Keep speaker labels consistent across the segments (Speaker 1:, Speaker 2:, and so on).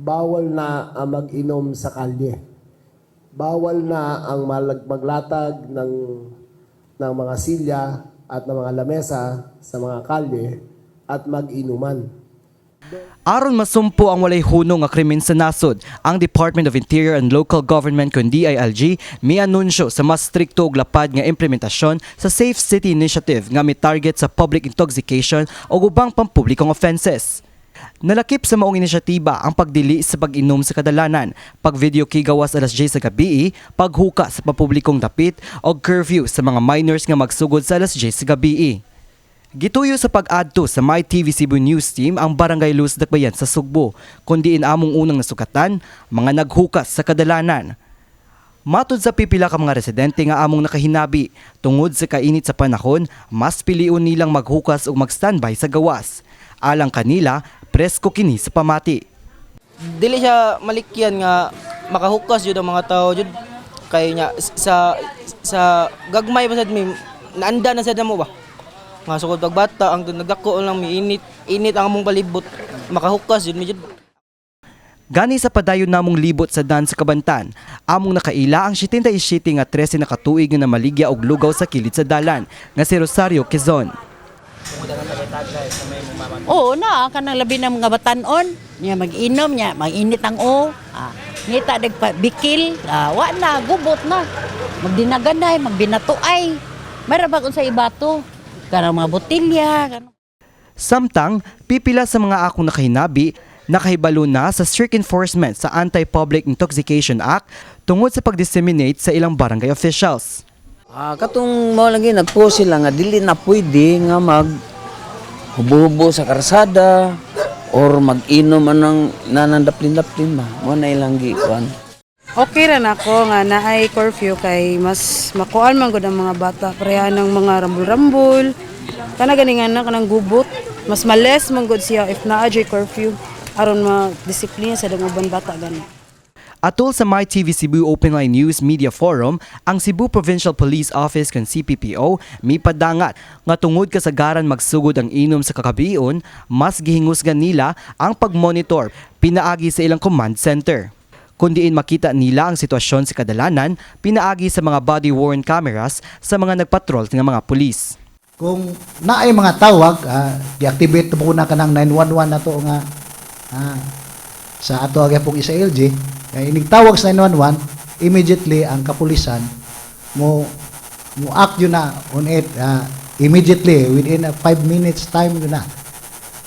Speaker 1: Bawal na ang mag-inom sa kalye. Bawal na ang maglatag ng mga silya at ng mga lamesa sa mga kalye at mag-inuman.
Speaker 2: Aron masumpo ang walay hunong nga krimen sa nasod, ang Department of Interior and Local Government kun DILG mianunsyo sa mas strikto ug lapad nga implementasyon sa Safe City Initiative nga mi-target sa public intoxication o ubang pampublikong offenses. Nalakip sa maong inisyatiba ang pagdili sa pag-inom sa kadalanan, pag-video gawas alas 10 sa gabi, paghuka sa pampublikong dapit o curfew sa mga minors nga magsugod sa alas 10 sa gabi. Gituyo sa pag-adto sa My TV Cebu News Team ang Barangay Luz Dakbayan sa Sugbo, kundi among unang nasukatan, mga naghukas sa kadalanan. Matod sa pipila ka mga residente nga among nakahinabi, tungod sa kainit sa panahon, mas pilion nilang maghukas o mag-standby sa gawas. Alang kanila, presko kini sa pamati.
Speaker 3: Dili siya malikyan nga makahukas jud ang mga tao jud kay nya sa gagmay pa sad mi naanda na sad mo ba nga sukod pagbata ang nagdako lang mi, init init ang among palibot, makahukas jud mi jud.
Speaker 2: Gani sa padayon namong libot sa dan sa Kabantan, among nakaila ang 77 nga 13 na katuig nga namaligya og lugaw sa kilid sa dalan nga si Rosario Quezon.
Speaker 4: Oo na, kanang labi ng mga batanon. Nya mag-inom niya, mag-init ang o. Ah, ngita nagpa bikil, ah, wa na, gubot na. Magdinaganay, magbinatuay. Mayra ba kung sa ibato? Kanang mga botilya, kanang
Speaker 2: Samtang, pipila sa mga akong nakahinabi, nakahibalo na sa strict enforcement sa Anti-Public Intoxication Act tungod sa pag-disseminate sa ilang barangay officials.
Speaker 5: Ah, katong mao lagi nagpost sila nga dili na pwede nga mag hubo-hubo sa karsada or mag-inom anang nanandaplin-daplin ba. Mao na ilang gikuan.
Speaker 6: Okay ra nako nga naay curfew kay mas makuan man gud ang mga bata pareha ng mga rambol-rambol kana gani nga na kanang gubot, mas males man gud siya if naa jud curfew aron ma disiplina sa uban bata gani.
Speaker 2: Atol sa MyTV Cebu Open Line News Media Forum, ang Cebu Provincial Police Office kon CPPO mipadangat nga tungod kasagaran magsugod ang inom sa kakabion, mas gihingusgan nila ang pagmonitor pinaagi sa ilang command center. Kundiin makita nila ang sitwasyon sa kadalanan pinaagi sa mga body-worn cameras sa mga nagpatrol ng mga pulis.
Speaker 7: Kung naay mga tawag, gi-activate na po na kanang 911 na to nga sa ato agay pong SILG, kay inig tawag sa 911, immediately ang kapulisan mo mo act yun na on it, immediately within a 5 minutes time yun na.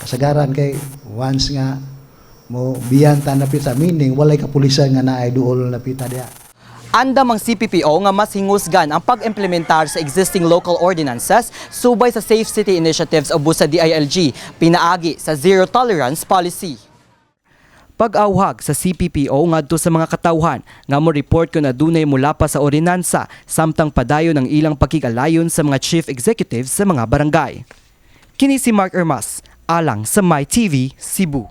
Speaker 7: Kasagaran kay once nga mo biyan ta napit sa meaning walay kapulisan nga naay duol napita diha.
Speaker 2: Andam ang CPPO nga mas hingusgan ang pag-implementar sa existing local ordinances subay sa Safe City Initiatives o sa DILG pinaagi sa zero tolerance policy. Pag-awhag sa CPPO ngadto sa mga katawhan nga mo report kung adunay mula pa sa ordinansa samtang padayon ang ilang pakigalayon sa mga chief executives sa mga barangay. Kini si Mark Ermas, alang sa MyTV Cebu.